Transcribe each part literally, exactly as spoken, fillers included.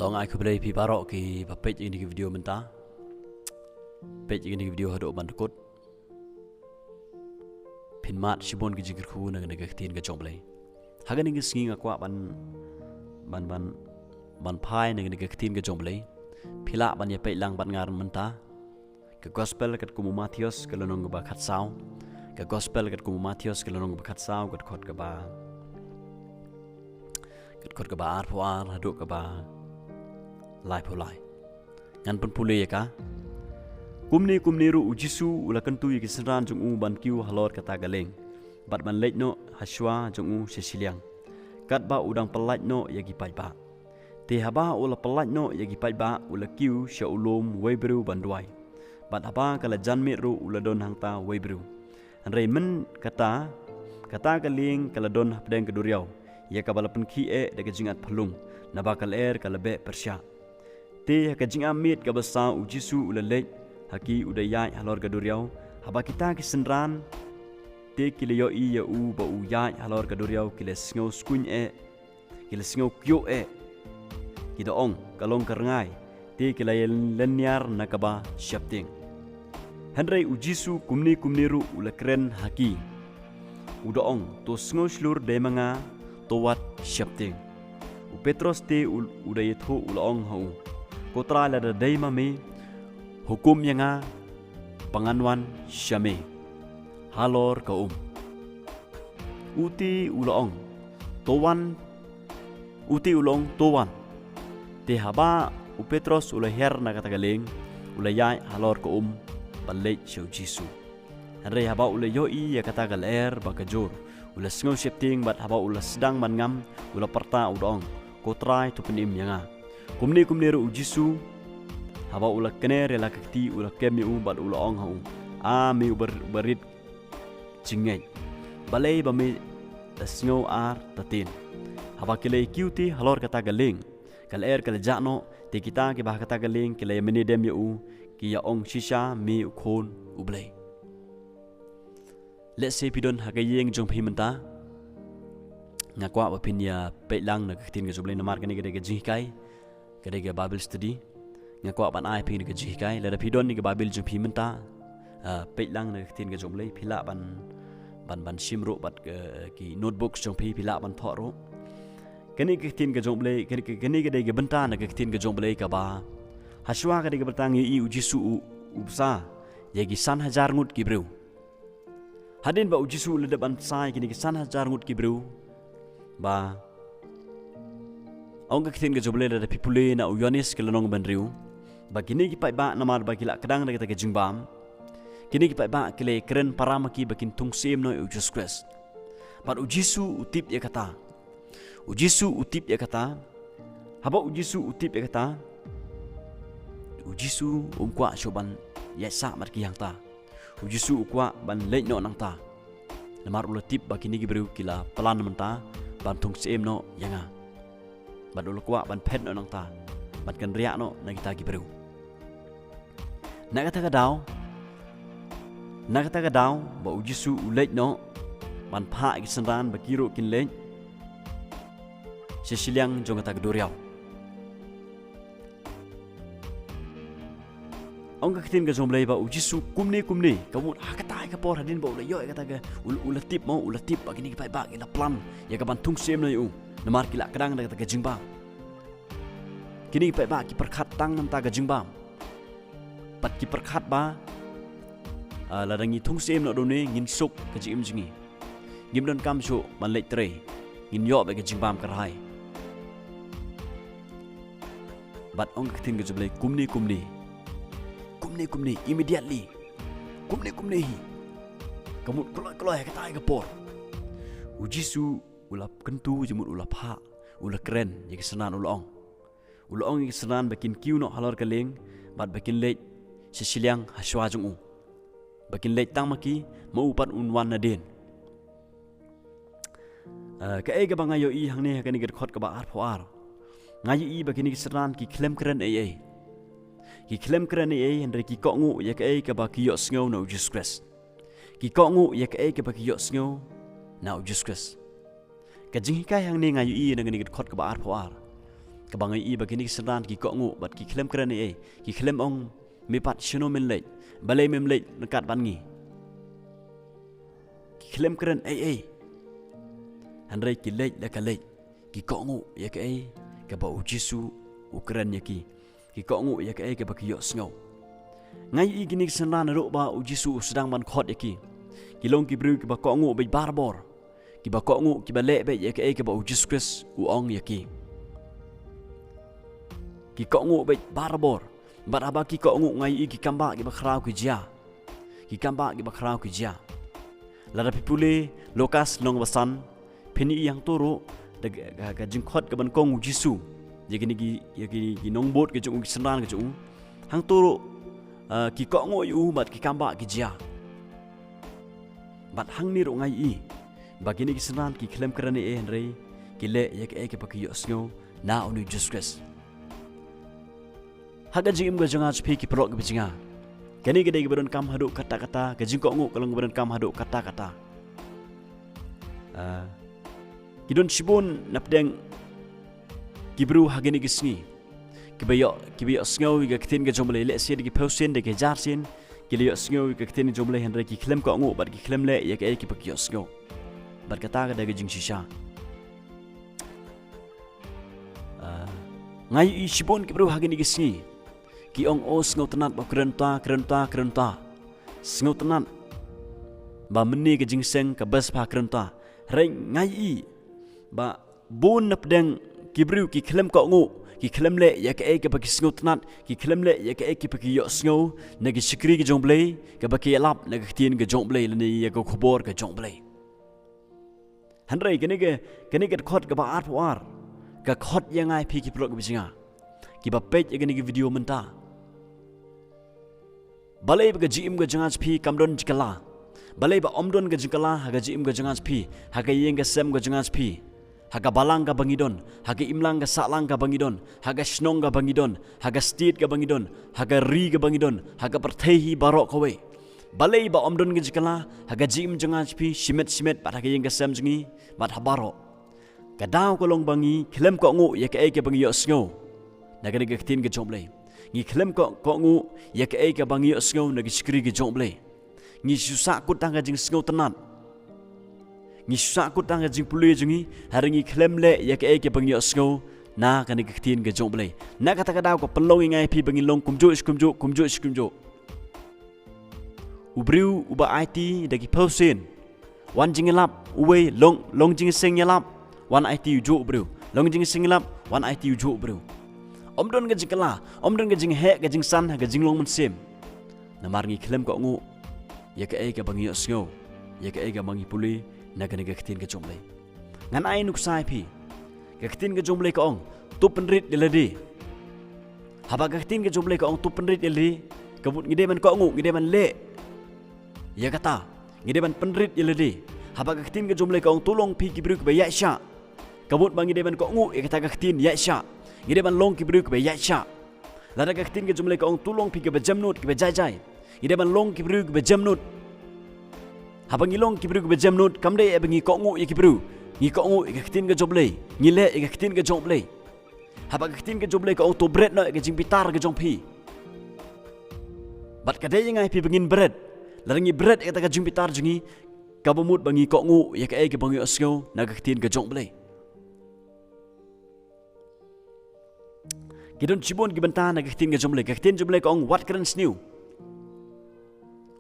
Ong ai khublei phi baroh kiba peit ïa kine ki video mynta. Peit ïa kine ki video haduh ban dkut. Phin mad shibun ki jingkyrkhu na kane ka ktien ka jong U Blei. Ha kane ka sngi nga kwah ban ban ban ban phai na kane ka ktien ka jong U Blei. Phi lah ban ïa peit lang bad nga mynta. Ka gospel katkum u Mathaios ka lynnong kaba khatsaw. Ka gospel katkum u Mathaios ka lynnong kaba khatsaw, ka dkhot kaba, ka dkhot kaba arphew ar haduh kaba laiphew lai. Ngan pynpule ïa ka. Kumne kumne ruh u Jisu u la kyntu ïa ki synran jong u ban kiew halor kata ka lieng, bad ban leit noh ha shuwa jong u sha shiliang, katba u dang pyllait noh ïa ki paidbah. Te haba u la pyllait noh ïa ki paidbah, u la kiew sha u lum wei briew ban duwai. Bad haba ka la jan miet ruh, u la don hangta wei briew. Hynrei mynta kata, kata ka lieng ka la don hapdeng ka duriaw, ïa kaba la pynkhih eh da ka jingat phyllung, naba ka lyer ka la beh pyrshah. Te ha ka jingarmiet kaba saw u Jisu u la leit ha ki u da ïaid halor ka duriaw. Haba kita ki synran te ki la ïohi ïa u ba u ïaid halor ka duriaw, ki la sngew skuiñ eh, ki la sngew kyiuh eh. Ki da ong, ka long ka rngai. Te ki la ïa lynñiar na kaba sheptieng. Hynrei u Jisu kumne kumne ruh u la kren ha ki, u da ong, to sngew shlur dei ma nga, to wat sheptieng. U Petros te u, u da ïathuh, u la ong ha u, ko Trai, lada dei ma me, hukum ïa nga ba ngan wan sha me halor ka um. U te u la ong, to wan. U te u la ong, to wan. Te haba u Petros u la hiar na kata ka lieng, u la ïaid halor ka um ban leit sha u Jisu. Hynrei haba u la ïohi ïa kata ka lyer ba ka jur, u la sngew sheptieng, bad haba u la sdang ban ngam, u la pyrta, u da ong, ko Trai, to pynim ïa nga. Kumne kumne ruh u Jisu, haba u la kner ïa la ka kti, u la kem ïa u bad u la ong ha u, a me uba, uba rit jingngeit, balei ba me da sngew artatien? Haba ki la ïa kiew te halor kata ka lieng, ka lyer ka la jah noh. Te kita kiba ha kata ka lieng ki la ïa mane dem ïa u, ki ïa ong shisha, me u Khun u Blei. Lehse phi don ha ka ïing jong phi mynta, nga kwah ba phin ïa peit lang na ka ktien ka jong U Blei, namar kane ka dei ka jinghikai, ka dei ka Bible study. Nga kwah ban ai phi na ka jinghikai. Lada phi don na ka Bible jong phi mynta, ah, peit lang na ka ktien ka jong U Blei, phi lah ban, ban, ban shim ruh bad ka, ki notebooks jong phi, phi lah ban thoh ruh. Kane ka ktien ka jong U Blei, kane ka, kane ka dei ka bynta na ka ktien ka jong U Blei kaba ha shuwa ka dei ka bynta ngi ïohi u Jisu u, u bsa ïa ki san hajar ngut ki briew. Hadien ba u Jisu u la dep ban bsa ïa kine ki san hajar ngut ki briew, ba ong ka ktien ka jong U Blei, lada phi pule na u Ïoannis ka lynnong ba hynriew, ba kine ki paidbah, namar ba ki la kdang da kata ka jingbam, kine ki paidbah ki la kren para ma ki ba kin thung syiem noh ïa u Jisu Khrist. Bad u Jisu u tip ïa kata. U Jisu u tip ïa kata. Haba u Jisu u tip ïa kata, u Jisu um kwah shuh ban ïaid sah bad ki hangta. U Jisu u kwah ban leit noh nangta, namar u la tip ba kine ki briew ki la plan mynta ban thung syiem noh ïa nga. Bad u la kwah ban phet noh nangta, ban kynriah noh na kita ki briew. Na kata ka daw, na kata ka daw ba u Jisu u leit noh ban phah ïa ki synran ba ki ruh kin leit sha shiliang jong kata ka duriaw. Ong ka ktien ka jong U Blei ba u Jisu kumne kumne, ka mut ha kata ka por hadien ba u la ïoh ïa kata ka, u, u la tip mo, u la tip ba kine ki paidbah ki la plan ïa ka ban thung syiem noh ïa u, namar ki la kdang da kata ka jingbam. Kine ki paidbah ki pyrkhat tang na ka bynta ka jingbam. Bad ki pyrkhat ba, ah, lada ngi thung syiem noh da une, ngin suk ka jingim jong ngi. Ngim donkam shuh ban leit trei, ngin ïoh beit ka jingbam kyrhai. Bad ong ka ktien ka jong U Blei kumne kumne, kumne kumne, immediately, kumne kumne hi, ka mut kloi kloi ha kata ka por, u Jisu u la kyntu, jingmut u la phah, u la kren ïa ki synran, u la ong. U la ong ïa ki synran ba kin kiew noh halor ka lieng, bad ba kin leit sha shiliang ha shuwa jong u. Ba kin leit tang ma ki, ma u pat un wan nadien. Eh, kaei kaba nga ïohi hangne ha kane ka dkhot kaba arphew ar, nga ïohi ba kine ki synran ki khlem kren ei ei. Ki khlem kren ei ei, hynrei ki kohnguh ïa kaei kaba ki ïohsngew na u Jisu Khrist. Ki kohnguh ïa kaei kaba ki ïohsngew na u Jisu Khrist. Ka jinghikai hangne nga ïohi na kane ka dkhot kaba arphew ar, Kaba nga ïohi ba kine ki synran ki kohnguh bad ki khlem kren ei ei, ki khlem ong, me pat shano men leit, balei mem leit ryngkat bad ngi. Ki khlem kren ei ei. Hynrei ki leit la ka leit, ki kohnguh ïa kaei kaba U Jisu u kren ïa ki. Ki kohnguh ïa kaei kaba ki ïohsngew. Nga ïohi kine ki synran ruh ba U Jisu u sdang ban khot ïa ki, ki long ki briew kiba kohnguh beit barabor, kiba kohnguh, kiba leh beit ïa kaei kaba U Jisu Khrist u ong ïa ki. Ki kohnguh beit barabor. Bad haba ki kohnguh nga ïohi ki kambah kiba khraw ki jia. Ki kambah kiba khraw ki jia. Lada phi pule Lukas lynnong ba san, phin ïohi hangto ruh da ka, ka, ka jingkhot kaba nyngkong U Jisu ïa kine ki, ïa kine ki nongbud ka jong u, ki synran ka jong u. Hangto ruh, ah, ki kohnguh ïa u bad ki kambah ki jia. Bad hangne ruh nga ïohi ba kine ki synran ki khlem kren ei ei, hynrei ki leh ïa kaei kaba ki ïohsngew na une U Jisu Khrist. Ha ka jingim ka jong nga jong phi ki paralok kiba jong nga, kane ka dei kaba donkam haduh katta katta, ka jingkohnguh ka long kaba donkam haduh katta katta. Ah, ki don shibun napdeng ki briew ha kine ki sngi kiba ïoh, kiba ïohsngew ïa ka ktien ka jong U Blei, lehse da ki phew sien, da ki hajar sien ki la ïohsngew ïa ka ktien ka jong U Blei, hynrei ki khlem kohnguh bad ki khlem leh ïa kaei kaba ki ïohsngew. Bad kata ka dei ka jingshisha. Ah, nga ïohi shibun ki briew ha kine ki sngi ki ong, o, sngewtynnat ba kren ta, kren ta, kren ta. Sngewtynnat ba mynne ka jingïaseng ka best ba kren ta. Hynrei nga ïohi ba bun napdeng ki briew ki khlem kohnguh, ki khlem leh ïa kaei kaba ki sngewtynnat, ki khlem leh ïa kaei kaba ki ïohsngew na ki shakri ka jong U Blei, kaba ki ïalap na ka ktien ka jong U Blei lane ïa ka khubor ka jong U Blei. Hynrei kane ka, kane ka dkhot kaba arphew ar ka khot ïa nga ïa phi ki paralok kiba jong nga kiba peit ïa kane ka video mynta. Balei ba ka jingim ka jong nga jong phi kam don jingkylla? Balei ba ym don ka jingkylla ha ka jingim ka jong nga jong phi, ha ka ïing ka sem ka jong nga jong phi, ha ka balang kaba ngi don, ha ka imlang ka sahlang kaba ngi don, ha ka shnong kaba ngi don, ha ka state kaba ngi don, ha ka ri kaba ngi don, ha ka pyrthei hi baroh kawei? Balei ba ym don ka jingkylla ha ka jingim jong nga jong phi, shimet shimet bad ha ka ïing ka sem jong ngi bad ha baroh? Ka daw ka long ba ngi khlem kohnguh ïa kaei kaba ngi ïohsngew na kane ka ktien ka jong U Blei. Ngi khlem koh-, kohnguh ïa kaei kaba ngi ïohsngew na ki shakri ka jong U Blei. Ngi shu sahkut tang ka jingsngewtynnat. Ngi shu sahkut tang ka jingpule jong ngi, hynrei ngi khlem leh ïa kaei kaba ngi ïohsngew na kane ka ktien ka jong U Blei. Na kata ka daw ka pynlong ïa nga ïa phi ba ngin long kumjuh shi kumjuh, kumjuh shi kumjuh. U briew uba aiti da ki phew sien, wan jingïalap uwei, long, long jingïaseng ïalap, wan aiti ujuh u briew. Long jingïaseng ïalap, wan aiti ujuh u briew. Ym don ka jingkylla, ym don ka jingheh ka jingsan ha ka jinglong mynsiem. Namar ngi khlem kohnguh ïa kaei kaba ngi ïohsngew, ïa kaei kaba ngi pule na kane ka ktien ka jong U Blei. Ngan ai nuksa ïa phi. Ka ktien ka jong U Blei ka ong, to pynrit ïa lade. Haba ka ktien ka jong U Blei ka ong to pynrit ïa lade, ka mut ngi dei ban kohnguh, ngi dei ban leh ïa kata, ngi dei ban pynrit ïa lade. Haba ka ktien ka jong U Blei ka ong to long phi ki briew kiba ïaid shah, ka mut ba ngi dei ban kohnguh ïa kata ka ktien ïaid shah. Ngi dei ban long ki briew kiba ïaid shah. Lada ka ktien ka jong U Blei ka ong to long phi kiba jemnud, kiba jai jai, ngi dei ban long ki briew kiba jemnud. Haba ngi long ki briew kiba jemnud, kam dei ba ngi kohnguh ïa ki briew. Ngi kohnguh ïa ka ktien ka jong U Blei, ngi leh ïa ka ktien ka jong U Blei. Haba ka ktien ka jong U Blei ka ong to bret noh ïa ka jingbitar ka jong phi, bad ka dei ïa nga ïa phi ba ngin bret. Lada ngi bret ïa kata ka jingbitar jong ngi, kaba mut ba ngi kohnguh ïa kaei kaba ngi ïohsngew na ka ktien ka jong U Blei. Ki don shibun ki bynta na ka ktien ka jong U Blei. Ka ktien jong U Blei ka ong wat kren sniew.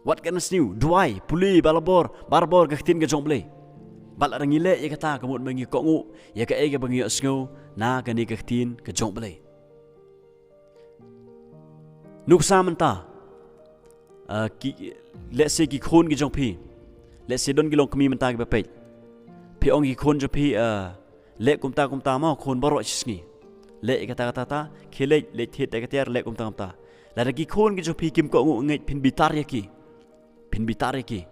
Wat kren sniew, duwai, pule barabor, barabor ka ktien ka jong U Blei. Bad lada ngi leh ïa kata, ka mut ba ngi kohnguh ïa kaei kaba ngi ïohsngew na kane ka ktien ka jong U Blei. Nuksa mynta, ah, ki, lehse ki khun ki jong phi, lehse don ki longkmie mynta kiba peit. Phi ong ki khun jong phi, ah, leh kumta kumta mo khun, baroh shi sngi leh ïa kata kata kata, khie leit, leit thied ïa ka tiar, leh kumta kumta. Lada ki khun ki jong phi kim kohnguh ngeit, phin bitar ïa ki. Phin bitar ïa ki.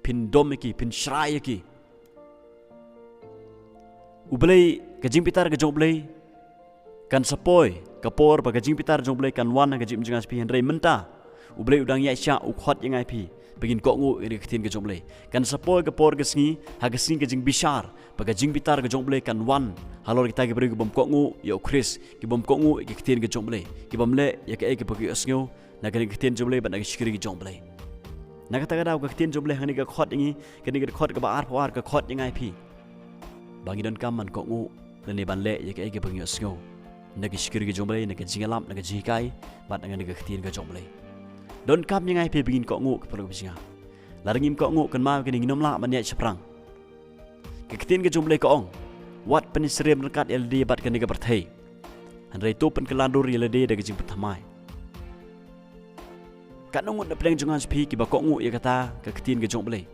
Phin dom ïa ki, phin shrai ïa ki. U Blei, ka jingbitar ka jong U Blei kan sa poi ka por ba ka jingbitar jong U Blei kan wan ha ka jingim jong nga jong phi, hynrei mynta U Blei u dang ïaid shah, u khot ïa nga ïa phi. ba ngin kohnguh ïa ka ktien ka jong U Blei. Kan sa poi ka por ka sngi, ha ka sngi ka jingbishar, ba ka jingbitar ka jong U Blei kan wan halor kita ki briew ki bym kohnguh ïa U Khrist, ki bym kohnguh ïa ka ktien ka jong U Blei, ki bym leh ïa kaei kaba ki ïohsngew na kane ka ktien jong U Blei bad na ka shakri ka jong U Blei. Na kata ka daw ka ktien jong U Blei hangne ka khot ïa ngi, kane ka khot kaba arphew ar ka khot ïa nga ïa phi ba ngi donkam ban kohnguh lane ban leh ïa kaei kaba ngi ïohsngew na ka shakri ka jong U Blei, na ka jingïalap, na ka jinghikai bad na ka ktien ka jong U Blei. Donkam ïa nga ïa phi ba ngin kohnguh, ki paralok ba shisha. Lada ngim kohnguh, kynmaw kane, ngin ym lah ban ïaid shaphrang. Ka ktien ka jong U Blei ka ong, wat pynsyriem ryngkat ïa lade bad kane ka pyrthei, hynrei to pynkylla dur ïa lade da ka jingpynthymmai. Katno ngut na pdeng jong nga jong phi kiba kohnguh ïa kata ka ktien ka jong U Blei?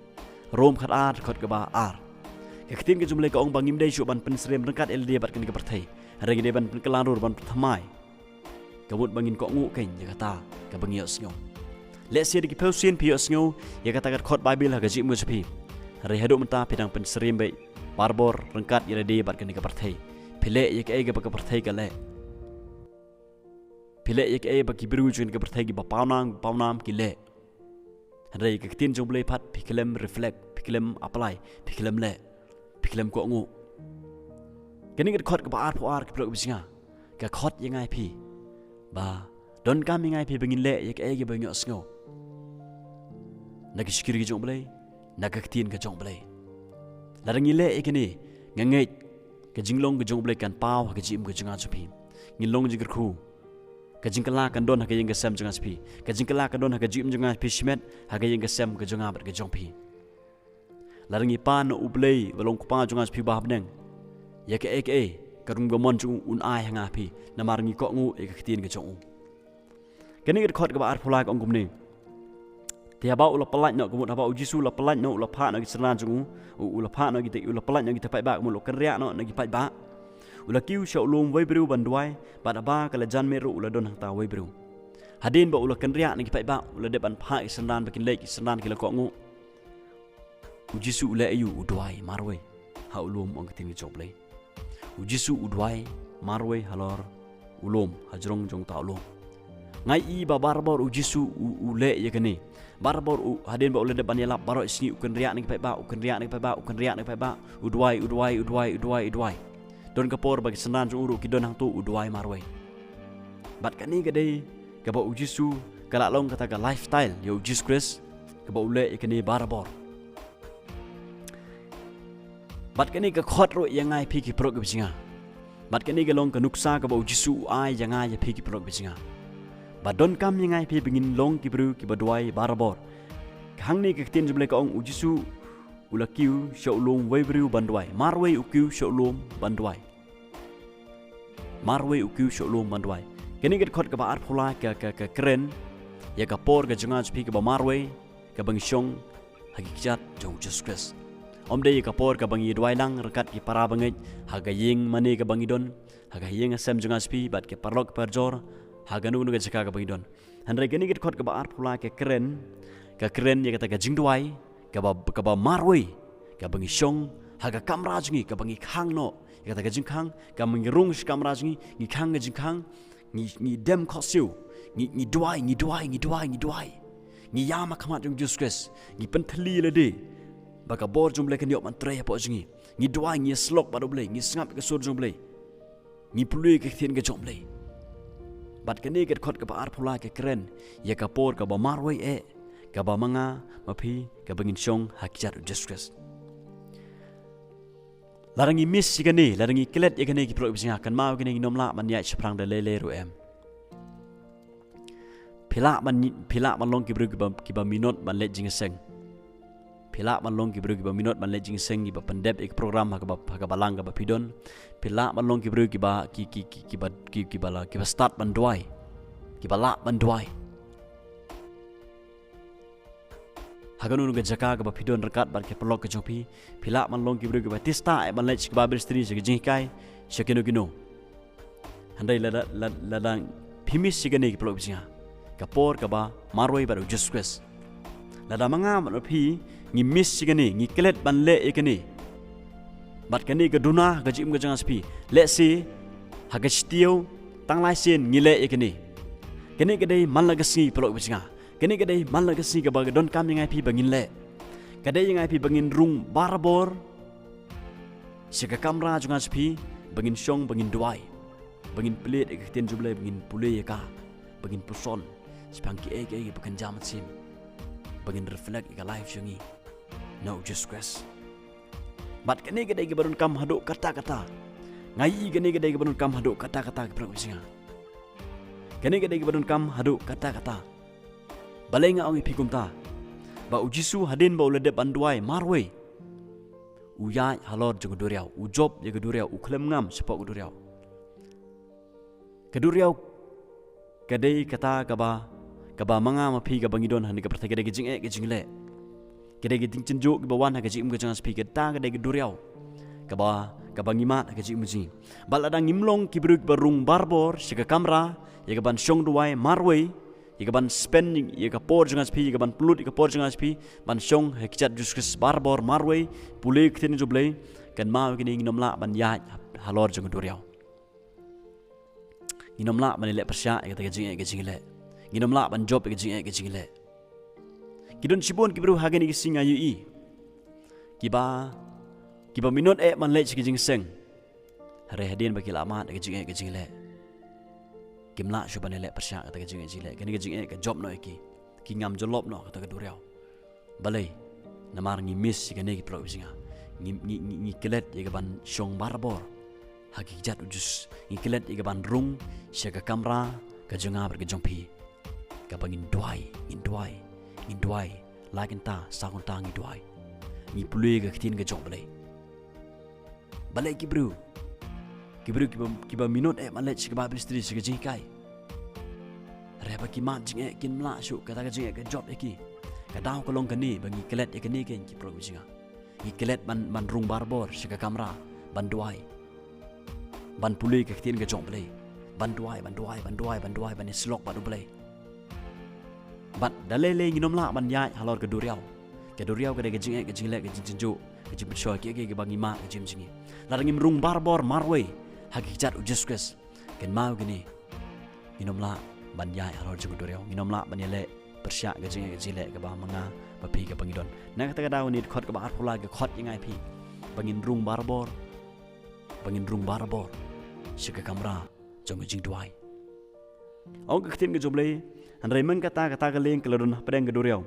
Rom khatar, dkhot kaba ar. Ka ktien ka jong U Blei ka ong ba ngim dei shuh ban pynsyriem ryngkat ïa lade bad kane ka pyrthei, hynrei ngi dei ban pynkylla dur, ban pynthymmai. Ka mut ba ngin kohnguh kein ïa kata kaba ngi ïohsngew. Lehse da ki phew sien phi ïohsngew ïa kata ka dkhot Baibl ha ka jingim ka jong phi, hynrei haduh mynta phi dang pynsyriem beit barabor ryngkat ïa lade bad kane ka pyrthei. Phi leh ïa kaei kaba ka pyrthei ka leh. Phi leh ïa kaei ba ki briew jong ka pyrthei, kiba pawnam, pawnam ki leh. Hynrei ka ktien jong U Blei pat phi khlem reflect, phi khlem apply, phi khlem leh, phi khlem kohnguh. Kane ka dkhot kaba arphew ar, ki paralok ba shisha, ka khot ïa nga ïa phi ba donkam ïa nga ïa phi ba ngin leh ïa kaei kaba ngi ïohsngew na ka shakri ka jong U Blei, na ka ktien ka jong U Blei. Lada ngi leh ïa kane, nga ngeit ka jinglong ka jong U Blei kan paw ha ka jingim ka jong nga jong phi. Ngin long jingkyrkhu. Ka jingkylla kan don ha ka ïing ka sem jong nga jong phi. Ka jingkylla kan don ha ka jingim jong nga jong phi shimet, ha ka ïing ka sem ka jong nga bad ka jong phi. Lada ngi pan na U Blei ba long Kpa jong nga jong phi ba ha bneng, ïa kaei kaei ka rung ka mon jong u un ai ha nga ha phi, namar ngi kohnguh ïa ka ktien ka jong u. Kane ka dkhot kaba arphew lai ka ong kumne. Te haba u la pyllait noh, ka mut haba U Jisu u la pyllait noh, u la phah noh ki synran jong u, u, u la phah noh kita, u la pyllait noh kita paidbah, ka mut u la kynriah noh na ki paidbah. U la kiew sha u lum uwei u briew ban duwai, bad haba ka la jan miet ruh u la don hangta uwei u briew. Hadien ba u la kynriah na ki paidbah, u la dep ban phah ki synran ba kin leit, ki synran ki la kohnguh. U Jisu u leh aïu? U duwai marwei ha u lum, ong ka ktien ka jong U Blei. U Jisu u duwai marwei halor u lum, hajrong jong uta u lum. Nga ïohi ba barabor U Jisu u, u leh ïa kane. Barabor u, hadien ba u la dep ban ïalap baroh sngi, u kynriah na ki paidbah, u kynriah na ki paidbah, u kynriah na ki paidbah, u duwai, u duwai, u duwai, u duwai, u duwai. Don ka por ba ki synran jong u ruh ki don hangto, u duwai marwei. Bad kane ka dei kaba U Jisu, ka la long kata ka lifestyle ïa U Jisu Khrist, kaba u leh ïa kane barabor. Bad kane ka khot ruh ïa nga ïa phi ki paralok ki ba jong nga. Bad kane ka long ka nuksa kaba U Jisu u ai ïa nga ïa phi ki paralok ki ba jong nga. Ba donkam ïa nga ïa phi ba ngin long ki briew kiba duwai barabor. Ka hangne ka ktien jong U Blei ka ong U Jisu u la kiew sha u lum uwei u briew ban duwai. Marwei u kiew sha u lum ban duwai. Marwei u kiew sha u lum ban duwai. Kane ka dkhot kaba arphew lai ka, ka, ka kren ïa ka por ka jong nga jong phi kaba marwei, kaba ngi shong ha ki kjat jong U Jisu Khrist. Ym dei ïa ka por kaba ngi duwai lang ryngkat ki para bangeit ha ka ïing mane kaba ngi don, ha ka ïing ha sem jong nga jong phi bad ki paralok parajor ha kano kano ka jaka kaba ngi don. Hynrei kane ka dkhot kaba arphew lai ka kren, ka kren ïa kata ka jingduwai kaba, kaba marwei, kaba ngi shong ha ka kamra jong ngi, kaba ngi khang noh ïa kata ka jingkhang, kaba ngi rung sha kamra jong ngi, ngi khang ka jingkhang, ngi, ngi dem khohsiew, ngi, ngi duwai, ngi duwai, ngi duwai, ngi duwai. Ngi ïam ha khmat jong U Jisu Khrist, ngi pynthylli lade ba ka bor jong U Blei kan ïoh ban trei hapoh jong ngi. Ngi duwai, ngi ïasyllok bad U Blei, ngi sngap ïa ka sur jong U Blei. Ngi pule ïa ka ktien ka jong U Blei. Bad kane ka dkhot kaba arphew lai ka kren ïa ka por kaba marwei eh, kaba ma nga ma phi, kaba ngin shong ha ki kjat U Jisu Khrist. Lada ngi miss ïa kane, lada ngi klet ïa kane ki paralok ki ba jong nga, kynmaw ïa kane, ngin ym lah ban ïaid shaphrang da lei lei ruh em. Phi lah ban, phi lah ban long ki briew kiba, kiba minot ban leit jingïaseng. Phi lah ban long ki briew kiba minot ban leit jingïaseng, kiba pyndep ïa ki program ha kaba, ha ka balang kaba phi don. Phi lah ban long ki briew kiba, ki, ki, ki, kiba, ki, kiba la, kiba stad ban duwai, kiba lah ban duwai. Ha kano kano ka jaka kaba phi don ryngkat bad ki paralok ki jong phi, phi lah ban long ki briew kiba tista eh ban leit sha ki Bible study, sha ki jinghikai, sha kino kino. Hynrei lada, lada, lada phi miss ïa kane ki paralok ki ba jong nga, ka por kaba marwei bad U Jisu Khrist. Lada ma nga bad ma phi ngi miss ïa kane, ngi klet ban leh ïa kane, bad kane ka duna ha ka jingim ka jong nga jong phi. Lehse ha ka shi taïew tang lai sien ngi leh ïa kane. Kane ka dei man la ka sngi, paralok ki ba jong nga. Kane ka dei man la ka sngi kaba ka donkam ïa nga ïa phi ba ngin leh. Ka dei ïa nga ïa phi ba ngin rung barabor sha ka kamra jong nga sha phi, ba ngin shong, ba ngin duwai, ba ngin plie ïa ka ktien jong U Blei, ba ngin pule ïa ka, ba ngin puson shaphang kiei kiei ba kan jia mynsiem, ba ngin reflect ïa ka life jong ngi na U Jisu Khrist. Bad kane ka dei kaba donkam haduh katta katta. Nga ïohi kane ka dei kaba donkam haduh katta katta, ki paralok ba shisha. Kane ka dei kaba donkam haduh katta katta. Balei nga ong ïa phi kumta? Ba U Jisu hadien ba u la dep ban duwai marwei, u ïaid halor jong ka duriaw, u jop ïa ka duriaw, u khlem ngam shapoh ka duriaw. Ka duriaw ka dei kata kaba, kaba ma nga ma phi kaba ngi don ha kane ka pyrthei, ka dei ka jingeh ka jingleh. Ka dei ka jingjynjar kiba wan ha ka jingim ka jong nga sha phi, kata ka dei ka duriaw kaba, kaba ngi mad ha ka jingim jong ngi. Bad lada ngim long ki briew kiba rung barabor sha ka kamra, ïa kaban shong duwai marwei, ïa kaban spend ïa ka por jong nga sha phi, ïa kaban pynlut ïa ka por jong nga sha phi ban shong ha ki kjat U Jisu Khrist barabor marwei, pule ïa ka ktien jong U Blei, kynmaw ïa kine, ngin ym lah ban ïaid halor jong ka duriaw. Ngin ym lah ban ïaleh pyrshah ïa kata ka jingeh ka jingleh. Ngin ym lah ban jop ïa ka jingeh ka jingleh. Ki don shibun ki briew ha kine ki sngi, nga ïohi, kiba, kiba minot eh ban leit sha ka jingïaseng, hynrei hadien ba ki la mad ïa ka jingeh ka jingleh, kim lah shuh ban ïaleh pyrshah ïa kata ka jingeh jingleh. Kane ka jingeh ka jop noh ïa ki. Ki ngam jyllop noh ha kata ka duriaw. Balei? Namar ngi miss ïa kane, ki paralok ba shisha. Ngi, ngi, ngi, ngi klet ïa kaban shong barabor ha ki kjat U Jisu. Ngi klet ïa kaban rung sha ka kamra ka jong nga bad ka jong phi, kaba ngin duwai, ngin duwai, ngin duwai lai kynta, saw kynta ngi duwai. Ngi pule ïa ka ktien ka jong U Blei. Balei ki briew, ki briew kiba, kiba minot eh ban leit sha ka Bible study, sha ka jinghikai, hynrei ba ki mad jingeh, kim lah shuh, kata ka jingeh ka jop ïa ki. Ka daw ka long kane, ba ngi klet ïa kane keiñ, ki paralok ba shisha. Ngi klet ban, ban rung barabor sha ka kamra ban duwai, ban pule ïa ka ktien ka jong U Blei, ban duwai, ban duwai, ban duwai, ban duwai, ban ïasyllok bad U Blei. Bad da lei lei ngin ym lah ban ïaid halor ka duriaw. Ka duriaw ka dei ka jingeh ka jingleh, ka jingjynjar, ka jingpynshoi, kiei kiei kiba ngi mad ha ka jingim jong ngi. Lada ngim rung barabor marwei ha ki kjat U Jisu Khrist, kynmaw ïa kine, ngin ym lah ban ïaid halor jong ka duriaw. Ngin ym lah ban ïaleh pyrshah ïa ka jingeh ka jingleh kaba ma nga ma phi kaba ngi don. Na kata ka daw, kane ka dkhot kaba arphew lai ka khot ïa nga ïa phi ba ngin rung barabor, ba ngin rung barabor sha ka kamra jong ka jingduwai. Ong ka ktien ka jong U Blei: Hynrei mynta kata, kata ka lieng ka la don hapdeng ka duriaw,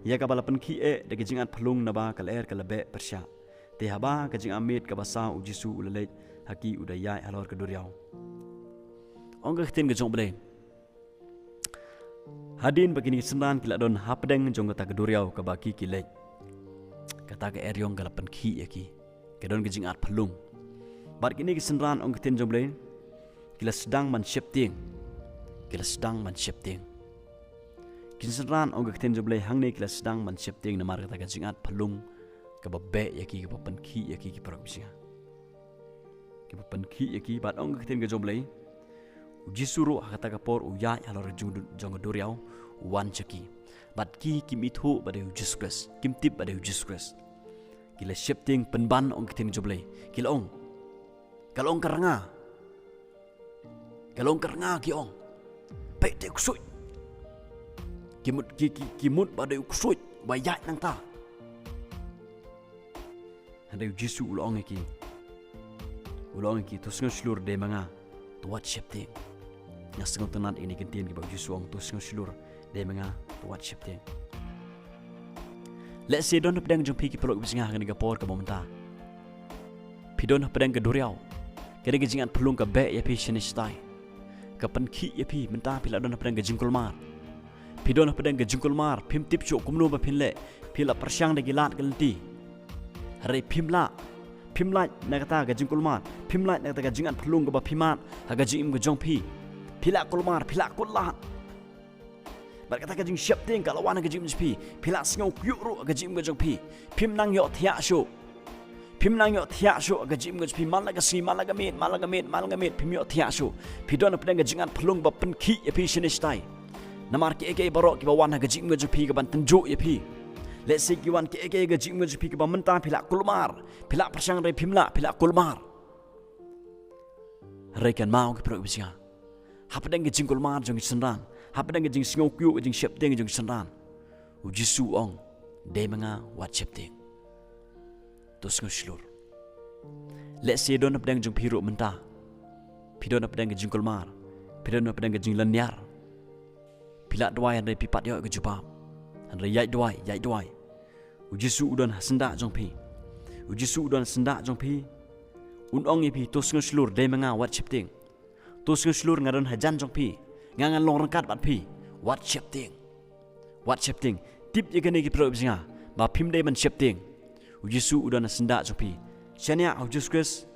ïa kaba la pynkhih eh da ka jingat phyllung, naba ka lyer ka la beh pyrshah. Te haba ka jingmut kaba saw U Jisu u la leit ha ki, u da ïaid halor ka duriaw. Ong ka ktien ka jong U Blei: Hadien ba kine ki synran ki la don hapdeng jong kata ka duriaw kaba ki, ki leit, kata ka eriong ka la pynkhih ïa ki. Ka don ka jingat phyllung. Bad kine ki synran, ong ka ktien jong U Blei, ki la sdang ban sheptieng. Ki la sdang ban sheptieng. Ki synran, ong ka ktien jong U Blei, hangne ki la sdang ban sheptieng namar kata ka jingat phyllung kaba beh ïa ki, kaba pynkhih ïa ki, ki paralok ba shisha. Kaba pynkhih ïa ki. Bad ong ka ktien ka jong U Blei: U Jisu ruh ha kata ka por u ïaid halor jong, jong ka duriaw, u wan sha ki. Bad ki, kim ithuh ba dei U Jisu Khrist, kim tip ba dei U Jisu Khrist. Ki la sheptieng pynban, ong ka ktien jong U Blei. Ki la ong, ka la ong ka rnga. Ka la ong ka rnga, ki ong, peit, dei u ksuid. Ki mut, ki, ki, ki mut ba dei u ksuid ba ïaid nangta. Hynrei U Jisu u la ong ïa ki, u la ong ïa ki, to sngew shlur, dei ma nga, to wat sheptieng. Nga sngewtynnad ïa kine ki ktien kiba U Jisu u ong, to sngew shlur, dei ma nga, to wat sheptieng. Lehse don hapdeng jong phi, ki paralok ba shisha, ha kane ka por kaba mynta phi don hapdeng ka duriaw. Ka dei ka jingat phyllung ka beh ïa phi shane shatai, ka pynkhih ïa phi. Mynta phi la don hapdeng ka jingkulmar. Phi don hapdeng ka jingkulmar, phim tip shuh kumno ba phin leh, phi la pyrshang da ki lad ki lynti. Hynrei phim lah, phim lait na kata ka jingkulmar, phim lait na kata ka jingat phyllung kaba phi mad ha ka jingim ka jong phi. Phi la kulmar, phi la kut lad. Bad kata ka jingsheptieng ka la wan ha ka jingim jong phi. Phi la sngew kyiuh ruh ha ka jingim ka jong phi. Phim nang ïohthiah shuh. Phim nang ïohthiah shuh ha ka jingim ka jong phi. Man la ka sngi, man la ka miet, man la ka miet, man la ka miet, phim ïohthiah shuh. Phi don hapdeng ka jingat phyllung ba pynkhih ïa phi shane shatai. Namar kiei kiei baroh kiba wan ha ka jingim ka jong phi kaban tynjuh ïa phi. Lehse ki wan kiei kiei ha ka jingim ka jong phi kaba mynta phi la kulmar, phi la pyrshang, hynrei phim lah, phi la kulmar. Hynrei kynmaw, ki paralok ba shisha, Hapdeng ka jingkulmar jong ki synran, hapdeng ka jingsngewkyiuh, ka jingsheptieng jong ki synran, u Jisu u ong, "Dei ma nga, wat sheptieng. To sngewshlur." Lehse don hapdeng jong phi ruh mynta, phi don hapdeng ka jingkulmar, phi don hapdeng ka jinglynñiar. Phi lah duwai hynrei phi pat ïoh ka jubab. Hynrei ïaid duwai, ïaid duwai. U Jisu u don ha syndah jong phi. U Jisu u don ha syndah jong phi. Un ong ïa phi, "To sngewshlur, dei ma nga, wat sheptieng. To sngewshlur, nga don hajan jong phi. Nga ngan long ryngkat bad phi. Wat sheptieng. Wat sheptieng." Tip ïa kane ki paralok ba jong nga, ba phim dei ban sheptieng. U Jisu u don ha syndah jong phi. Shaniah ha u Jisu Khrist,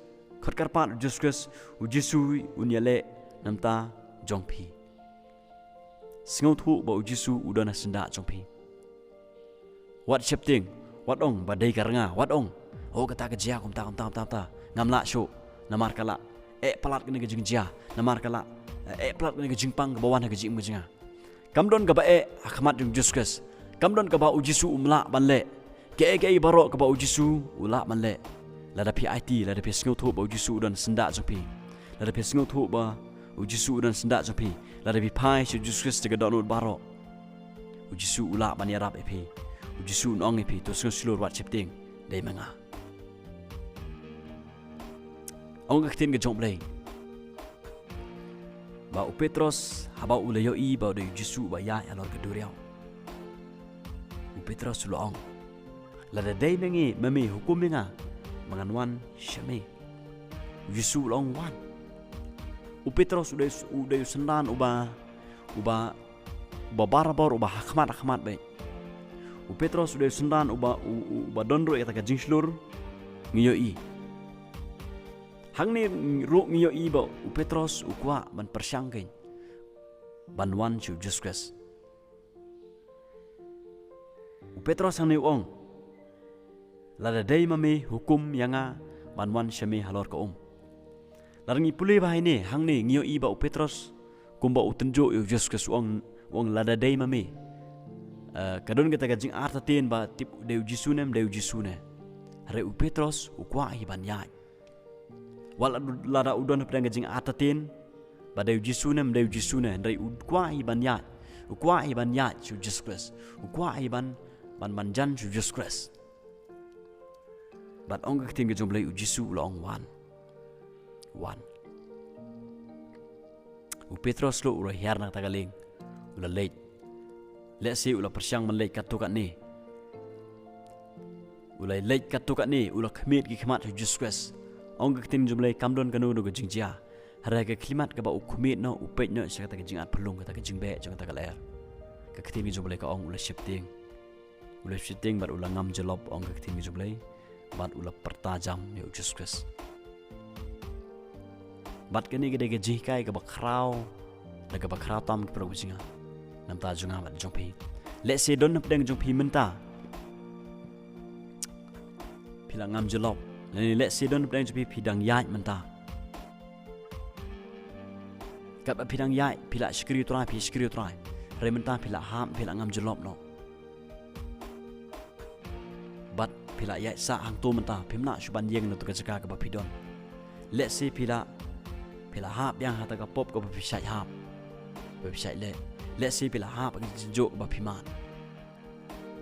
khot kyrpad ha u Jisu Khrist, u Jisu un ïaleh na bynta jong phi. Sngewthuh ba u Jisu u don ha syndah jong phi. Wat sheptieng, wat ong ba dei ka rnga, wat ong, "Oh, kata ka jia kumta, kumta, kumta, kumta. Ngam lah shuh, namar ka lah eh palat kane ka jingjia, namar ka lah eh palat kane ka jingpang kaba wan ha ka jingim ka jong nga." Kam don kaba eh ha khmat jong u Jisu Khrist. Kam don kaba u Jisu um lah ban leh. Kaei kaei baroh kaba u Jisu u lah ban leh. Lada phi aiti, lada phi sngewthuh ba u Jisu u don ha syndah jong phi, lada phi sngewthuh ba u Jisu u don ha syndah jong phi, lada phi phai sha u Jisu Khrist da ka dohnud baroh, u Jisu u lah ban ïarap ïa phi. U Jisu un ong ïa phi, "To sngewshlur, wat sheptieng, dei ma nga." Ong ka ktien ka jong u Blei ba u Petros haba u la ïohi ba u dei u Jisu uba ïaid halor ka duriaw, u Petros u la ong, "Lada dei ma ngi, ma me, hukum ïa nga ba ngan wan sha me." U Jisu u la ong, "Wan." U Petros u dei, u dei u synran uba, uba, uba barabor, uba ha khmat ha khmat beit. U Petros u dei u synran uba, u, u, uba don ruh ïa kata ka jingshlur, ngi ïohi. Hangne ruh ngi ïohi ba u Petros u kwah ban pyrshang kein ban wan sha u Jisu Khrist. U Petros hangne u ong, "Lada dei ma me, hukum ïa nga ban wan sha me halor ka um." Lada ngi pule bha hangne, hangne ngi ïohi ba u Petros kumba u tynjuh ïa u Jisu Khrist, u ong, u ong, "Lada dei ma me." Eh, ka don kata ka jingartatien ba tip dei u Jisu ne em dei u Jisu ne. Hynrei u Petros u kwah hi ban ïaid. Wat la, lada u don hapdeng ka jingartatien ba dei u Jisu ne em dei u Jisu ne, hynrei u kwah hi ban ïaid. U kwah hi ban ïaid sha u Jisu Khrist. U kwah hi ban, ban, ban jan sha u Jisu Khrist. Bad ong ka ktien ka jong u Blei, u Jisu u la ong, "Wan. Wan." U Petros ruh u la hiar na kata ka lieng, u la leit. Lehse u la pyrshang ban leit katto katne. U la leit katto katne, u la khmied ki khmat ha u Jisu Khrist. Ong ka ktien jong u Blei, kam don kano kano ka jingjia. Hynrei ka khyllipmat kaba u khmied noh, u peit noh sha kata ka jingarphyllung, kata ka jingbeh jong kata ka lyer, ka ktien ka jong u Blei ka ong, u la sheptieng. U la sheptieng bad u la ngam jyllop, ong ka ktien ka jong u Blei, bad u la pyrta jam ïa u Jisu Khrist. Bad kane ka dei ka jinghikai kaba khraw, da kaba khraw tam, ki paralok ba jong nga, na bynta jong nga bad jong phi. Lehse don hapdeng jong phi mynta phi la ngam jyllop, lane lehse don hapdeng jong phi, phi dang ïaid mynta. Katba phi dang ïaid, phi la shakri U Trai, phi shakri U Trai, hynrei mynta phi la hap, phi la ngam jyllop noh. Bad phi la ïaid sah hangto mynta, phim lah shuh ban ïeng na kato ka jaka kaba phi don. Lehse phi la, phi la hap biang ha kata ka pop kaba phi shait hap, ba phi shait leh. Lehse phi la hap ha ka jingtynjuh kaba phi mad.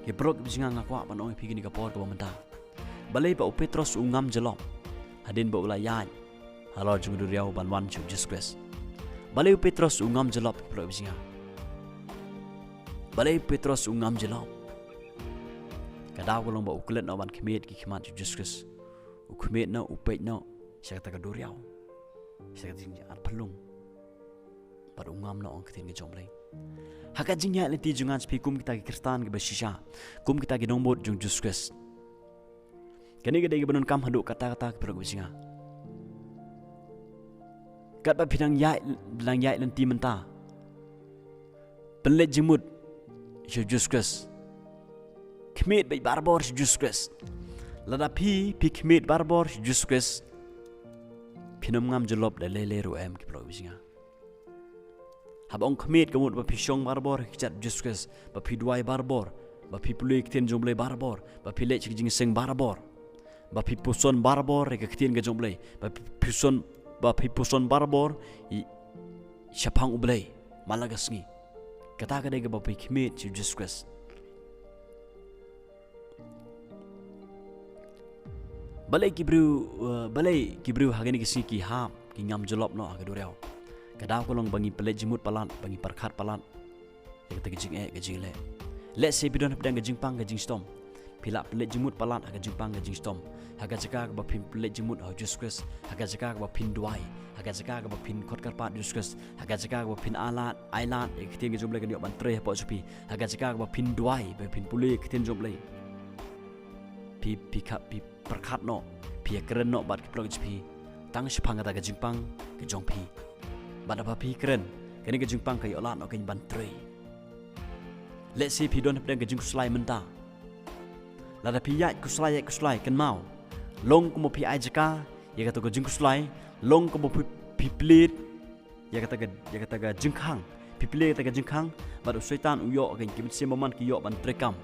Ki paralok ba jong nga, nga kwah ban ong ïa phi kane ka por kaba mynta, balei ba u Petros u ngam jyllop hadien ba u la ïaid halor jong ka duriaw ban wan sha u Jisu Khrist? Balei u Petros u ngam jyllop, ki paralok ba jong nga? Balei u Petros u ngam jyllop? Ka daw ka long ba u klet noh ban khmied ki khmat sha u Jisu Khrist. U khmied noh, u peit noh sha kata ka duriaw, sha kata ka jingarphyllung. Bad u ngam noh, ong ka ktien ka jong u Blei. Ha ka jingïaid lynti jong nga jong phi kum kita ki Khristan kiba shisha, kum kita ki nongbud jong u Jisu Khrist, kane ka dei kaba donkam haduh katta katta, ki paralok ba jong nga. Katba phi dang ïaid, dang ïaid lynti mynta, pynleit jingmut sha u Jisu Khrist. Khmied beit barabor sha u Jisu Khrist. Lada phi, phi khmied barabor sha u Jisu Khrist, phin ym ngam jyllop da lei lei ruh em, ki paralok ba jong nga. Haba ong khmied, ka mut ba phi shong barabor ha ki kjat u Jisu Khrist, ba phi duwai barabor, ba phi pule ka ktien jong u Blei barabor, ba phi leit sha ka jingïaseng barabor, ba phi puson barabor ïa ka ktien ka jong u Blei, ba phi puson, ba phi puson barabor ïa, shaphang U Blei man la ka sngi. Kata ka dei kaba phi khmih sha u Jisu Khrist. Balei ki briew, eh, balei ki briew ha kane ka sngi ki hap, ki ngam jyllop noh ha ka duriaw? Ka daw ka long ba ngi pynleit jingmut palat, ba ngi pyrkhat palat ïa kata ka jingeh ka jingleh. Lehse phi don hapdeng ka jingpang ka jingshitom. Phi la pynleit jingmut palat ha ka jingpang ka jingshitom. Ha ka jaka kaba phin pynleit jingmut ha u Jisu Khrist, ha ka jaka kaba phin duwai, ha ka jaka kaba phin khot kyrpad Jisu Khrist, ha ka jaka kaba phin ailad, ailad ïa ka ktien ka jong U Blei kan ïoh ban trei hapoh jong phi, ha ka jaka kaba phin duwai, ba phin pule ïa ka ktien jong U Blei. Phi, phi kha, phi pyrkhat noh, phi ïakren noh bad ki paralok jong phi tang shaphang kata ka jingpang ka jong phi. Bad haba phi kren, kane ka jingpang ka ïoh lad noh kein ban trei. Lehse phi don hapdeng ka jingkhuslai mynta. Lada phi ïaid khuslai, ïaid khuslai, kynmaw, long kumba phi ai jaka ïa kato ka jingkhuslai, long kumba phi, phi plie ïa kata ka, ïa kata ka jingkhang. Phi plie ïa kata ka jingkhang, bad u Soitan u ïoh, ka, ki mynsiem bymman ki ïoh ban treikam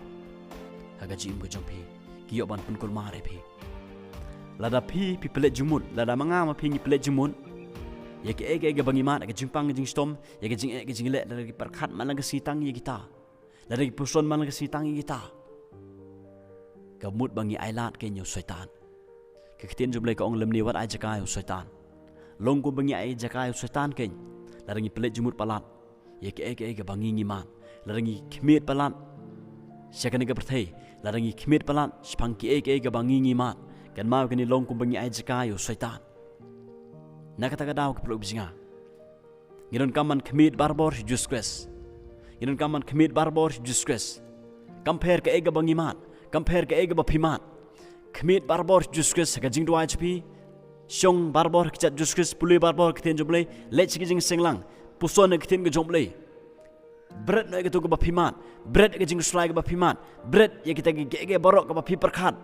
ha ka jingim ka jong phi, ki ïoh ban pynkulmar ïa phi. Lada phi, phi pynleit jingmut, lada ma nga ma phi ngi pynleit jingmut ïa kaei kaei kaba ngi mad, ka jingpang ka jingshitom, ïa ka jingeh ka jingleh, lada ki pyrkhat man la ka sngi tang ïa kita, lada ki puson man la ka sngi tang ïa kita, ka mut ba ngi ailad kein ïa u Soitan. Ka ktien jong U Blei ka ong, lymne wat ai jaka ïa u Soitan. Long kumba ngi ai jaka ïa u Soitan kein, lada ngi pynleit jingmut palat ïa kaei kaei kaba ngi ngi mad, lada ngi khmih palat sha kane ka pyrthei, lada ngi khmih palat shaphang kaei kaei kaba ngi ngi mad, kynmaw kane long kumba ngi ai jaka ïa u Soitan. Na kata ka daw ki paralok bajinga, ngi donkam ban khmih barabor sha u Jisu Khrist. Ngi donkam ban khmih barabor sha u Jisu Khrist. Kam pher kaei kaba ngi mad, kam pher kaei kaba phi mad, khmih barabor sha u Jisu Khrist ha ka jingduwai jong phi. Shong barabor ha ka kjat u Jisu Khrist, pule barabor ha ka ktien jong U Blei, leit sha ka jingseng lang, puson ha ka ktien ka jong U Blei. Bret noh ïa kato kaba phi mad, bret ïa ka jingkhuslai kaba phi mad, bret ïa kita ki, ki, ki baroh kaba phi pyrkhat.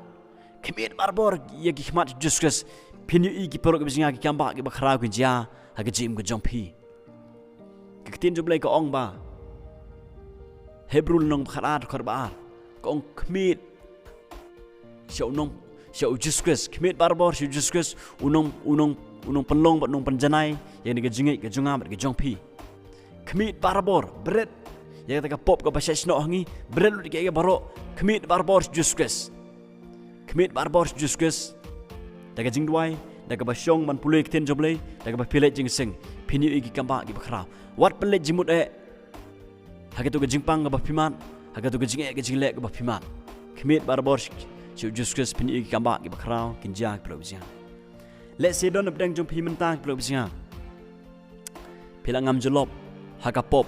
Khmih barabor ïa ki khmat sha u Jisu Khrist. Phin ïohi ki paralok bajinga, ki kambah kiba khraw kin jia ha ka jingim ka jong phi. Ka ktien jong U Blei ka ong ba, Hebru lynnong ba khatar, dkhot ba ar, ka ong khmih sha u nong, sha u Jisu Khrist, khmih barabor sha u Jisu Khrist, u nong, u nong, u nongpynlong bad u nongpynjanai ïa kane ka jingngeit ka jong nga bad ka jong phi. Khmih barabor, bret ïa kata ka pop kaba shah shnoh ha ngi, bret lut ïa kiei kiei baroh, khmih barabor sha u Jisu Khrist. Khmih barabor sha u Jisu Khrist da ka jingduwai, da kaba shong ban pule ïa ka ktien jong U Blei, da kaba phi leit jingseng, phin ïohi ki kambah kiba khraw. Wat pynleit jingmut eh ha kato ka jingpang kaba phi mad, ha kato ka jingeh ka jingleh kaba phi mad. Khmih barabor sha u Jisu Khrist, phin ïohi ki kambah kiba khraw kin jia, ki paralok bajinga. Lehse don hapdeng jong phi mynta, ki paralok bajinga, phi la ngam jyllop ha ka pop.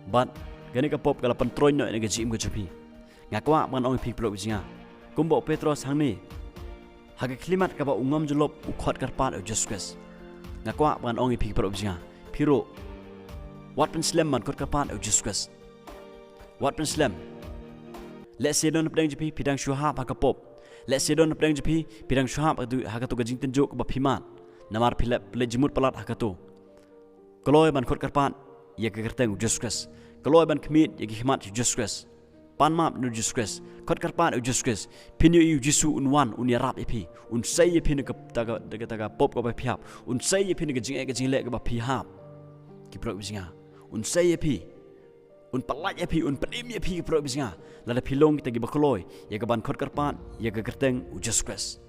Bad kane ka pop ka la pyntroiñ noh ïa ka jingim ka jong phi. Nga kwah ban ong ïa phi, ki paralok bajinga, kumba u Petros hangne, ha ka khyllipmat kaba u ngam jyllop u khot kyrpad ïa u Jisu Khrist. Nga kwah ban ong ïa phi, ki paralok bajinga, phi ruh wat pynslem ban khot kyrpad ïa u Jisu Khrist. Wat pynslem. Lehse don hapdeng jong phi, phi dang shu hap ha ka pop. Lehse don hapdeng jong phi, phi dang shu hap ha kato, ha kato ka jingtynjuh kaba phi mad. Namar phi la pynleit jingmut palat ha kato. Kloi ban khot kyrpad ïa ka kyrteng u Jisu Khrist. Kloi ban khmih ïa ki khmat sha u Jisu Khrist. Pan map na u Jisu Khrist. Khot kyrpad ïa u Jisu Khrist. Phin ïohi u Jisu un wan, un ïarap ïa phi. Un sei ïa phi na kata ka, kata ka pop kaba phi hap. Un sei ïa phi na ka jingeh ka jingleh kaba phi hap, ki paralok bajinga. Un sei ïa phi. Un pyllait ïa phi, un pynim ïa phi, ki paralok bajinga, lada phi long kita kiba kloi ïa ka ban khot kyrpad ïa ka kyrteng u Jisu Khrist.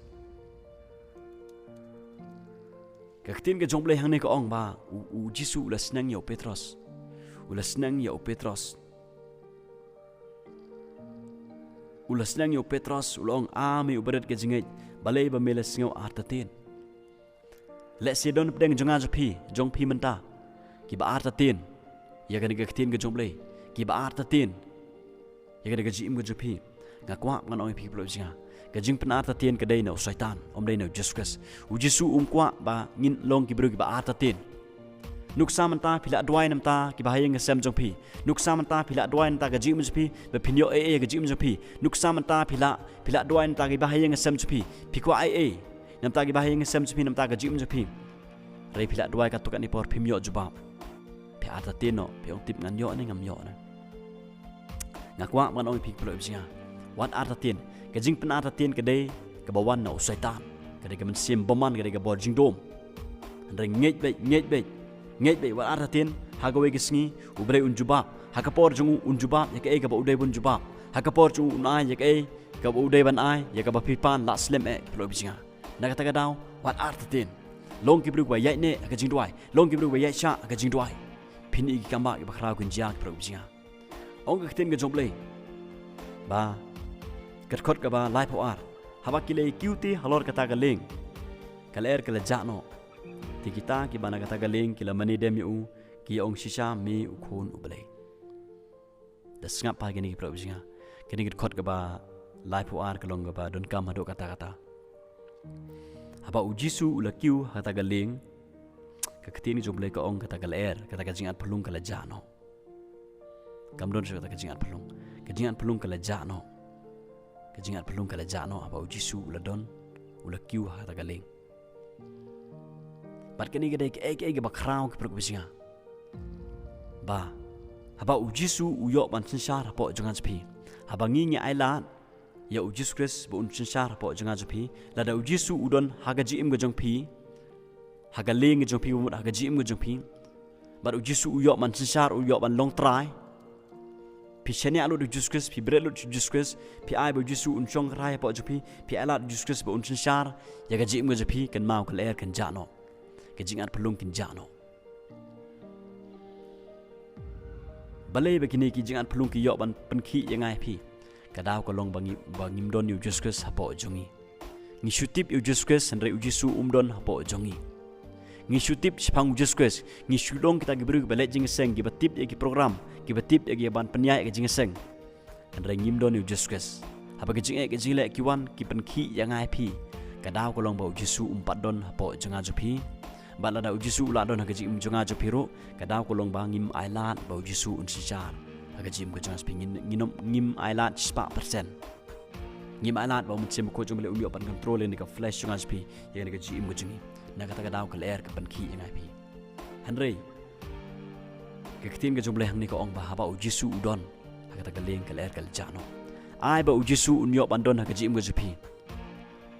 Ka ktien ka jong U Blei hangne ka ong ba u, u Jisu u la sneng ïa u Petros. U la sneng ïa u Petros. U la sneng ïa u Petros, u la ong, "A me u barit ka jingngeit, balei ba me la sngew artatien?" Lehse don hapdeng jong nga jong phi, jong phi mynta, kiba artatien ïa kane ka ktien ka jong U Blei, kiba artatien ïa kane ka jingim ka jong phi. Nga kwah ban ong ïa phi, ki paralok bajinga, ka jingpynartatien ka dei na u Soitan, ym dei na u Jisu Khrist. U Jisu um kwah ba ngin long ki briew kiba artatien. Nuksa mynta phi la duwai namar ki bahaïing hasem jong phi. Nuksa mynta phi la duwai namar ka jingim jong phi, ba phin ïoh ei ei ha ka jingim jong phi. Nuksa mynta phi la, phi la duwai namar ki bahaïing hasem jong phi. Phi kwah ei ei namar ki bahaïing hasem jong phi, namar ka jingim jong phi. Hynrei phi la duwai katto katne por, phim ïoh jubab. Phi artatien noh, phi ong, "Tip ngan ïoh ne ngam ïoh ne." Nga kwah ban ong ïa phi, ki paralok bajinga, wat artatien. Ka jingpynartatien ka dei kaba wan na u Soitan. Ka dei ka mynsiem bymman, ka dei ka bor jingdum. Hynrei ngeit beit, ngeit beit, ngeit beit, wat artatien, ha kawei ka sngi, U Blei un jubab, ha ka por jong u un jubab ïa kaei kaba u dei ban jubab, ha ka por jong u un ai ïa kaei kaba u dei ban ai, ïa kaba phi pan, lah slem eh, ki paralok ba jong nga. Na kata ka daw, wat artatien. Long ki briew ba ïaineh ha ka jingduwai, long ki briew ba ïaishah ha ka jingduwai. Phin ïohi ki kambah kiba khraw kin jia, ki paralok ba jong nga. Ong ka ktien ka jong U Blei ba, ka dkhot kaba laiphew ar, haba ki la ïa kiew te halor kata ka lieng, ka lyer ka la jah noh. Te kita kiba na kata ka lieng ki la mane dem ïa u, ki ong, shisha me u Khun U Blei. Da sngap bha kine, ki paralok ba jong nga. Kane ka dkhot kaba laiphew ar ka long kaba donkam haduh katta katta. Haba U Jisu u la kiew ha kata ka lieng, ka ktien ka jong U Blei ka ong, kata ka lyer, kata ka jingatphyllung ka la jah noh. Kam don shuh kata ka jingatphyllung. Ka jingatphyllung ka la jah noh. Ka jingatphyllung ka la jah noh haba U Jisu u la don, u la kiew ha kata ka lieng. Bad kane ka dei kaei kaei kaba khraw, ki paralok ba jong nga. Ba haba U Jisu u ïoh ban synshar hapoh jong nga jong phi, haba ngi ngi ailad ïa U Jisu Khrist ba un synshar hapoh jong nga jong phi, lada U Jisu u don ha ka jingim ka jong phi, ha ka lieng ka jong phi, bad ha ka jingim ka jong phi, bad U Jisu u ïoh ban synshar, u ïoh ban long Trai. Phi shaniah lut ïa U Jisu Khrist, phi bret lut ïa U Jisu Khrist, phi ai ba U Jisu un shong kyrhai hapoh jong phi, phi ailad ïa U Jisu Khrist ba un synshar ïa ka jingim ka jong phi, kynmaw, ka lyer kan jah noh. Ka jingatphyllung kin jah noh. Balei ba kine ki jingatphyllung ki ïoh ban pynkhih ïa nga ïa phi? Ka daw ka long ba ngi, ba ngim don ïa U Jisu Khrist hapoh jong ngi. Ngi shu tip ïa U Jisu Khrist, hynrei U Jisu um don hapoh jong ngi. Ngi shu tip shaphang U Jisu Khrist, ngi shu long kita ki briew kiba leit jingïaseng, kiba tip ïa ki program, kiba tip ïa ki ban pynïaid ïa ka jingïaseng. Hynrei ngim don ïa U Jisu Khrist. Haba ki jingeh ki jingleh ki wan ki pynkhih ïa nga ïa phi, ka daw ka long ba U Jisu um pat don hapoh jong nga jong phi. Bad lada U Jisu u la don ha ka jingim jong nga jong phi ruh, ka daw ka long ba ngim ailad ba U Jisu un synshar ha ka jingim ka jong nga jong phi. Ngin, ngin, ngim ailad shispah percent. Ngim ailad ba U Mynsiem Bakhuid jong U Blei un ïoh ban control ïa kane ka flesh jong nga jong phi, ïa kane ka jingim ka jong ngi. Na kata ka daw ka lyer ka pynkhih ïa nga ïa phi. Hynrei ka ktien ka jong U Blei hangne ka ong ba haba U Jisu u don ha kata ka lieng, ka lyer ka la jah noh. Ai ba U Jisu un ïoh ban don ha ka jingim ka jong phi.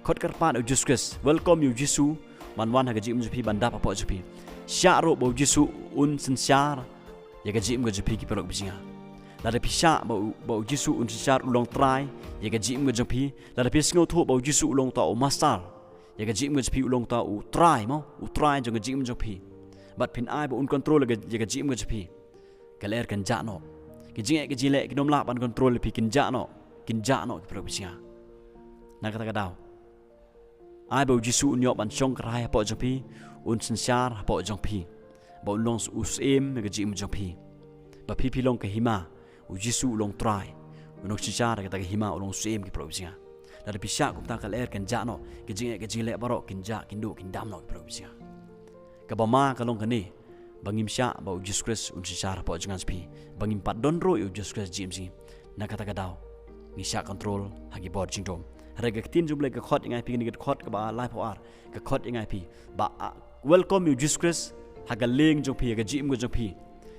Khot kyrpad ïa U Jisu Khrist, welcome ïa U Jisu ban wan ha ka jingim jong phi, ban dap hapoh jong phi. Shah ruh ba U Jisu un synshar ïa ka jingim ka jong phi, ki paralok ba jong nga. Lada phi shah ba U, ba U Jisu un synshar, u long Trai ïa ka jingim ka jong phi, lada phi sngewthuh ba U Jisu u long uta u Master ïa ka jingim ka jong phi, u long uta u Trai, mo, u Trai jong ka jingim jong phi, bad phin ai ba un control ïa ka, ïa ka jingim ka jong phi, ka lyer kan jah noh. Ki jingeh ki jingleh kim lah ban control ïa phi, kin jah noh, kin jah noh, ki paralok ba jong nga. Na kata ka daw, ai ba U Jisu un ïoh ban shong kyrhai hapoh jong phi, un synshar hapoh jong phi, ba un long u syiem ïa ka jingim jong phi. Ba phi phi long ka hima, U Jisu u long Trai, u long synshar ha kata ka hima, u long u syiem, ki paralok ba jong nga. Lada phi shah kumta, ka lyer kan jah noh, ki jingeh ki jingleh baroh kin jah, kin duh, kin dam noh, ki paralok ba jong nga. Kaba ma ka long kane, ba ngim shah ba U Jisu Khrist un synshar hapoh jong nga jong phi, ba ngim pat don ruh ïa U Jisu Khrist ha ka jingim jong ngi. Na kata ka daw ngi shah control ha ki bor jingdum. Hynrei ka ktien jong U Blei ka khot ïa nga ïa phi, kane ka khot kaba laiphew ar, ka khot ïa nga ïa phi ba, ah, welcome ïa U Jisu Khrist ha ka lieng jong phi, ha ka jingim ka jong phi.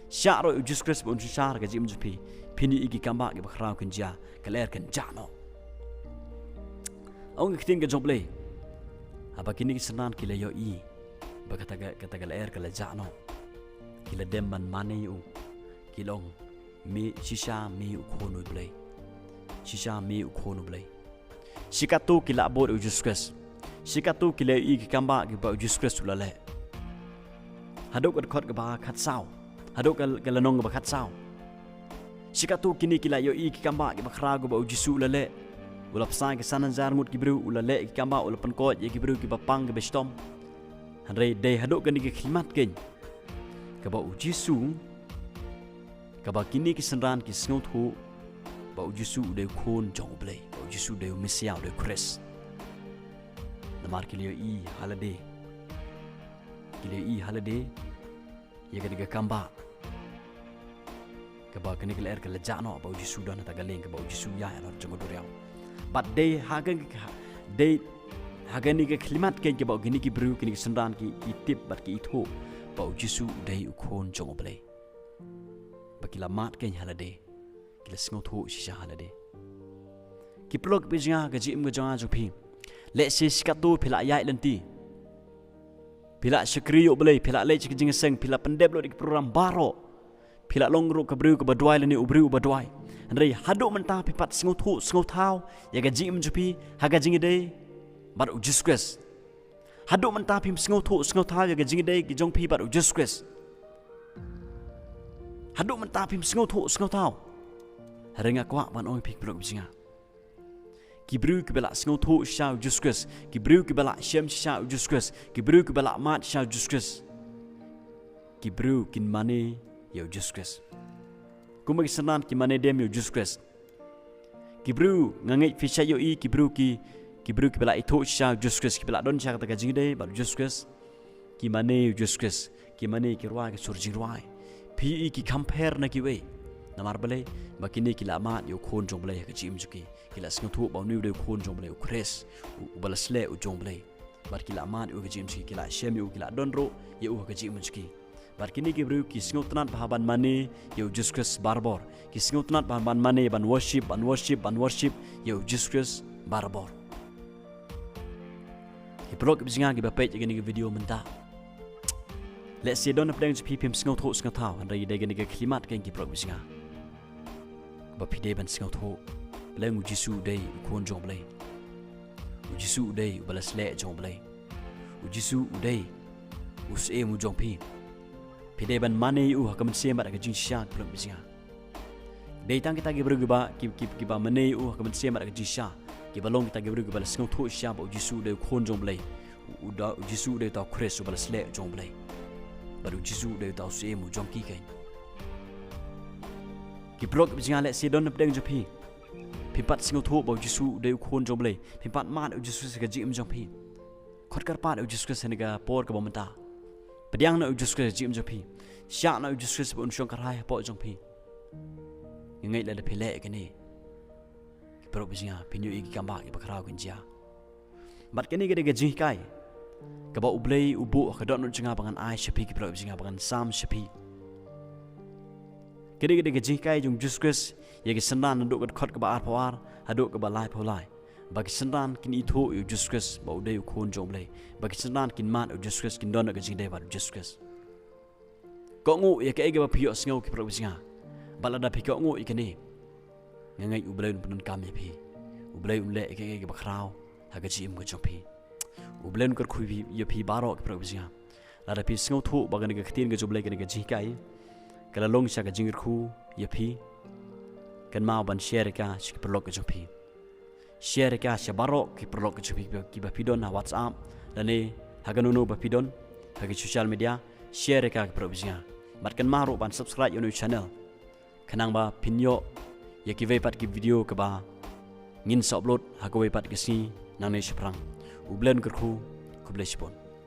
Shah ruh ïa U Jisu Khrist ba un synshar ha ka jingim jong phi. Phin ïohi ki kambah kiba khraw kin jia, ka lyer kan jah noh. Ong ka ktien ka jong U Blei, haba kine ki synran ki la ïohi ba kata ka, kata ka lyer ka la jah noh, ki la dem ban mane ïa u, ki la ong, me, shisha me u Khun u Blei. Shisha me u Khun u Blei. Shi katto ki la bud ïa U Jisu Khrist. Shi katto ki la ïohi ki kambah kiba U Jisu Khrist u la leh. Haduh ka dkhot kaba khatsaw, haduh ka, ka lynnong kaba khatsaw. Shi katto kine ki la ïohi ki kambah kiba khraw kiba U Jisu u la leh. U la bsa ïa ki san hajar ngut ki briew, u la leh ïa ki kambah, u la pynkoit ïa ki briew kiba pang kiba shitom. Hynrei dei haduh kane ka khyllipmat keiñ kaba U Jisu, kaba kine ki synran ki sngewthuh ba U Jisu u dei u Khun jong U Blei, ba U Jisu u dei u Messiah, u dei u Khrist. Namar ki la ïohi ha lade, ki la ïohi ha lade ïa kane ka kambah, kaba kane ka lyer ka la jah noh ba U Jisu u don ha kata ka lieng, kaba U Jisu u ïaid halor jong ka duriaw. Bad dei ha ka, dei ha kane ka khyllipmat keiñ kaba kine ki briew, kine ki synran ki, ki tip bad ki ithuh ba U Jisu u dei u Khun jong U Blei. Ba ki la mad keiñ ha lade, ki la sngewthuh shisha ha lade. Ki paralok kiba jong nga, ka jingim ka jong nga jong phi, lehse shi katto phi la ïaid lynti, Phi la shakri ïa U Blei, phi la leit sha ka jingïaseng, phi la pyndep lut ïa ki program baroh. Phi la long ruh ka briew kaba duwai lane u briew uba duwai. Hynrei haduh mynta phim pat sngewthuh sngewthaw ïa ka jingim jong phi ha ka jingïadei bad U Jisu Khrist. Haduh mynta phim sngewthuh sngewthaw ïa ka jingïadei jong phi bad U Jisu Khrist. Haduh mynta phim sngewthuh sngewthaw. Hynrei nga kwah ban ong ïa phi ki paralok bajinga, ki briew kiba la sngewthuh shisha U Jisu Khrist, ki briew kiba la shem shisha U Jisu Khrist, ki briew kiba la mad shisha U Jisu Khrist, ki briew kin mane ïa U Jisu Khrist. Kumba ki synran ki mane dem ïa U Jisu Khrist. Ki briew, nga ngeit phi shait ïohi, ki briew ki, ki briew kiba la ithuh shisha U Jisu Khrist, kiba la don shisha kata ka jingïadei bad U Jisu Khrist, ki mane ïa U Jisu Khrist, ki mane ki rwai ki sur jingrwai. Phi ïohi ki kham pher na kiwei. Namar balei? Ba kine ki la mad ïa U Khun jong U Blei ha ka jingim jong ki. Ki la sngewthuh ba une u dei U Khun jong U Blei, U Khrist, u, uba la sleh, U jong U Blei. Bad ki la mad ïa u ha ka jingim jong ki, ki la shem ïa u, ki la don ruh ïa u ha ka jingim jong ki. Bad kine ki briew ki sngewtynnat bha ban mane ïa U Jisu Khrist barabor. Ki sngewtynnat bha ban mane, ban worship, ban worship, ban worship ïa U Jisu Khrist barabor. Ki paralok ki bajinga kiba peit ïa kane ka video mynta, lehse don hapdeng jong phi phim sngewthuh sngewthaw, hynrei dei kane ka khlieh mat kein ki paralok ki bajinga, ba phi dei ban sngewthuh, Blei, U Jisu u dei U Khun jong U Blei. U Jisu u dei uba la sleh jong U Blei. U Jisu u dei U Syiem u jong phi. Phi dei ban mane ïa u ha ka mynsiem bad ha ka jingshisha, ki paralok ki bajinga. Dei tang kita ki briew kiba, ki, ki, kiba mane ïa u ha ka mynsiem bad ha ka jingshisha, kiba long kita ki briew kiba la sngewthuh shisha ba U Jisu u dei U Khun jong U Blei. U, u da, U Jisu u dei uta U Khrist uba la sleh jong U Blei. Bad U Jisu u dei uta U Syiem u jong ki kein. Ki paralok ki bajinga, lehse don hapdeng jong phi, phim pat sngewthuh ba U Jisu u dei U Khun jong U Blei. Phim pat mad U Jisu Khrist ha ka jingim jong phi. Khot kyrpad ïa U Jisu Khrist ha kane ka por kaba mynta. Pdiang noh ïa U Jisu Khrist ha ka jingim jong phi. Shah noh ïa U Jisu Khrist ba un shong kyrhai hapoh jong phi. Nga ngeit lada phi leh ïa kane, ki paralok ki bajinga, phin ïohi ki kambah kiba khraw kin jia. Bad kane ka dei ka jinghikai kaba U Blei u buh ha ka dohnud jong nga ba ngan ai sha phi, ki paralok ki bajinga, ba ngan sam sha phi. Kane ka dei ka jinghikai jong U Jisu Khrist ïa ki synran naduh ka dkhot kaba arphew ar haduh kaba laiphew lai. Ba ki synran kin ithuh ïa U Jisu Khrist ba u dei U Khun jong U Blei. Ba ki synran kin mad ïa U Jisu Khrist, kin don ha ka jingïadei bad U Jisu Khrist. Kohnguh ïa kaei kaba phi ïohsngew, ki paralok ki bajinga. Bad lada phi kohnguh ïa kane, nga ngeit U Blei un pyndonkam ïa phi. U Blei un leh ïa kaei kaba khraw ha ka jingim ka jong phi. U Blei un kyrkhu ïa phi baroh, ki paralok ki bajinga. Lada phi sngewthuh ba kane ka ktien ka jong U Blei, kane ka jinghikai, ka la long shisha ka jingkyrkhu ïa phi, kynmaw ban share ïa ka sha ki paralok ki jong phi. Share ïa ka sha baroh ki paralok ki jong phi kiba, kiba phi don ha WhatsApp, lane ha kano kano ba phi don ha ki social media. Share ïa ka, ki paralok ki bajinga. Bad kynmaw ruh ban subscribe ïa une u channel, khnang ba phin ïoh ïa kiwei pat ki video kiba ngin sa upload ha kawei pat ka sngi nangne shaphrang. U Blei un kyrkhu. Khublei shibun.